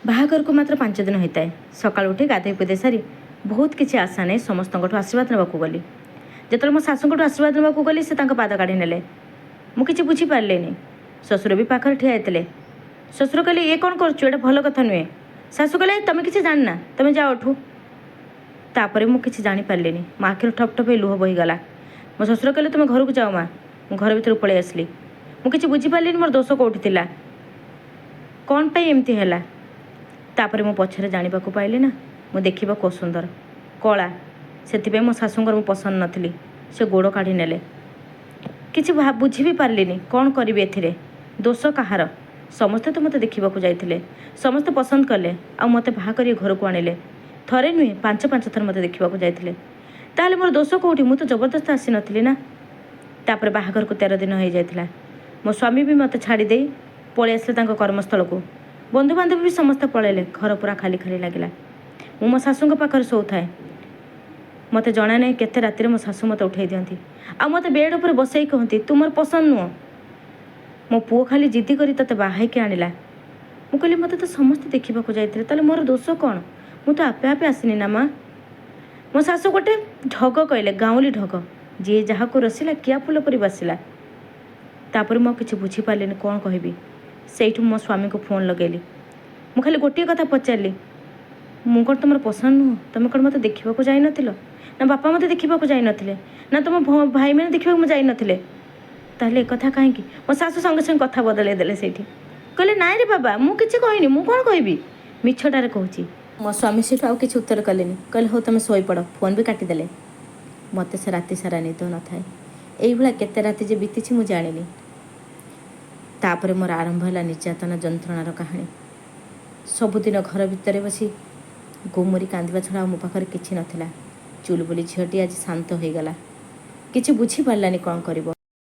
ବାହାଘରକୁ ମାତ୍ର 5 ଦିନ ହୋଇଥାଏ। ସକାଳୁ ଉଠି ଗାଧୋଇ ପୁଧେଇ ସାରି ବହୁତ କିଛି ଆଶା ନେଇ ସମସ୍ତଙ୍କଠୁ ଆଶୀର୍ବାଦ ନେବାକୁ ଗଲି। ଯେତେବେଳେ ମୋ ଶାଶୁଙ୍କଠୁ ଆଶୀର୍ବାଦ ନେବାକୁ ଗଲି, ସେ ତାଙ୍କ ପାଦ କାଢ଼ି ନେଲେ। ମୁଁ କିଛି ବୁଝିପାରିଲିନି। ଶ୍ୱଶୁର ବି ପାଖରେ ଠିଆ ହେଇଥିଲେ। ଶ୍ୱଶୁର କହିଲେ, "ଇଏ କ'ଣ କରୁଛୁ? ଏଇଟା ଭଲ କଥା ନୁହେଁ।" ଶାଶୁ କହିଲେ, "ତମେ କିଛି ଜାଣିନା, ତମେ ଯାଅ ଏଠୁ।" ତାପରେ ମୁଁ କିଛି ଜାଣିପାରିଲିନି। ମୋ ଆଖିରୁ ଠପ୍ ଠପ୍ ହେଇ ଲୁହ ବହିଗଲା। ମୋ ଶ୍ୱଶୁର କହିଲେ, "ତୁମେ ଘରକୁ ଯାଅ ମା।" ମୁଁ ଘର ଭିତରକୁ ପଳେଇ ଆସିଲି। ମୁଁ କିଛି ବୁଝିପାରିଲିନି ମୋର ଦୋଷ କେଉଁଠି ଥିଲା, କ'ଣ ପାଇଁ ଏମିତି ହେଲା। ତାପରେ ମୁଁ ପଛରେ ଜାଣିବାକୁ ପାଇଲି ନା, ମୁଁ ଦେଖିବାକୁ ଅସୁନ୍ଦର, କଳା, ସେଥିପାଇଁ ମୋ ଶାଶୁଙ୍କର ମୁଁ ପସନ୍ଦ ନଥିଲି। ସେ ଗୋଡ଼ କାଢ଼ି ନେଲେ। କିଛି ବୁଝି ବି ପାରିଲିନି କ'ଣ କରିବି, ଏଥିରେ ଦୋଷ କାହାର? ସମସ୍ତେ ତ ମୋତେ ଦେଖିବାକୁ ଯାଇଥିଲେ, ସମସ୍ତେ ପସନ୍ଦ କଲେ ଆଉ ମୋତେ ବାହା କରି ଘରକୁ ଆଣିଲେ। ଥରେ ନୁହେଁ, ପାଞ୍ଚ ପାଞ୍ଚ ଥର ମୋତେ ଦେଖିବାକୁ ଯାଇଥିଲେ। ତାହେଲେ ମୋର ଦୋଷ କେଉଁଠି? ମୁଁ ତ ଜବରଦସ୍ତ ଆସିନଥିଲି ନା। ତାପରେ ବାହାଘରକୁ 13 ଦିନ ହେଇଯାଇଥିଲା। ମୋ ସ୍ୱାମୀ ବି ମୋତେ ଛାଡ଼ି ଦେଇ ପଳେଇ ଆସିଲେ ତାଙ୍କ କର୍ମସ୍ଥଳକୁ। ବନ୍ଧୁବାନ୍ଧବ ବି ସମସ୍ତେ ପଳେଇଲେ। ଘର ପୁରା ଖାଲି ଖାଲି ଲାଗିଲା। ମୁଁ ମୋ ଶାଶୁଙ୍କ ପାଖରେ ଶୋଉଥାଏ। ମୋତେ ଜଣା ନାହିଁ କେତେ ରାତିରେ ମୋ ଶାଶୁ ମୋତେ ଉଠାଇ ଦିଅନ୍ତି ଆଉ ମୋତେ ବେଡ଼୍ ଉପରେ ବସେଇ କହନ୍ତି, "ତୁ ମୋର ପସନ୍ଦ ନୁହଁ। ମୋ ପୁଅ ଖାଲି ଜିଦି କରି ତୋତେ ବାହା ହେଇକି ଆଣିଲା।" ମୁଁ କହିଲି, "ମୋତେ ତ ସମସ୍ତେ ଦେଖିବାକୁ ଯାଇଥିଲେ, ତାହେଲେ ମୋର ଦୋଷ କ'ଣ? ମୁଁ ତ ଆପେ ଆପେ ଆସିନି ନା ମା।" ମୋ ଶାଶୁ ଗୋଟେ ଢଗ କହିଲେ, ଗାଉଁଲି ଢଗ, "ଯିଏ ଯାହାକୁ ରସିଲା, କିଆ ଫୁଲ ପରି ବାସିଲା।" ତାପରେ ମୁଁ ଆଉ କିଛି ବୁଝିପାରିଲିନି କ'ଣ କହିବି। ସେଇଠୁ ମୋ ସ୍ୱାମୀଙ୍କୁ ଫୋନ୍ ଲଗେଇଲି। ମୁଁ ଖାଲି ଗୋଟିଏ କଥା ପଚାରିଲି, "ମୁଁ କ'ଣ ତୁମର ପସନ୍ଦ ନୁହଁ? ତୁମେ କ'ଣ ମୋତେ ଦେଖିବାକୁ ଯାଇନଥିଲ ନା? ବାପା ମୋତେ ଦେଖିବାକୁ ଯାଇନଥିଲେ ନା? ତୁମ ଭାଇମାନେ ଦେଖିବାକୁ ମୁଁ ଯାଇନଥିଲେ? ତାହେଲେ ଏକଥା କାହିଁକି?" ମୋ ଶାଶୁ ସଙ୍ଗେ ସଙ୍ଗେ କଥା ବଦଳେଇ ଦେଲେ ସେଇଠି। କହିଲେ, "ନାଇଁ ରେ ବାବା, ମୁଁ କିଛି କହିନି। ମୁଁ କ'ଣ କହିବି? ମିଛଟାରେ କହୁଛି।" ମୋ ସ୍ୱାମୀ ସେଇଠୁ ଆଉ କିଛି ଉତ୍ତର କଲେନି। କହିଲେ, "ହଉ, ତୁମେ ଶୋଇପଡ଼।" ଫୋନ୍ ବି କାଟିଦେଲେ। ମୋତେ ସେ ରାତି ସାରା ନିଦ ନଥାଏ। ଏଇଭଳିଆ କେତେ ରାତି ଯେ ବିତିଛି ମୁଁ ଜାଣିନି। ତାପରେ ମୋର ଆରମ୍ଭ ହେଲା ନିର୍ଯାତନା ଯନ୍ତ୍ରଣାର କାହାଣୀ। ସବୁଦିନ ଘର ଭିତରେ ବସି ଗୁମୁରି କାନ୍ଦିବା ଛଡ଼ା ଆଉ ମୋ ପାଖରେ କିଛି ନଥିଲା। ଚୁଲବୁଲି ଝିଅଟି ଆଜି ଶାନ୍ତ ହୋଇଗଲା। କିଛି ବୁଝିପାରିଲାନି କ'ଣ କରିବ।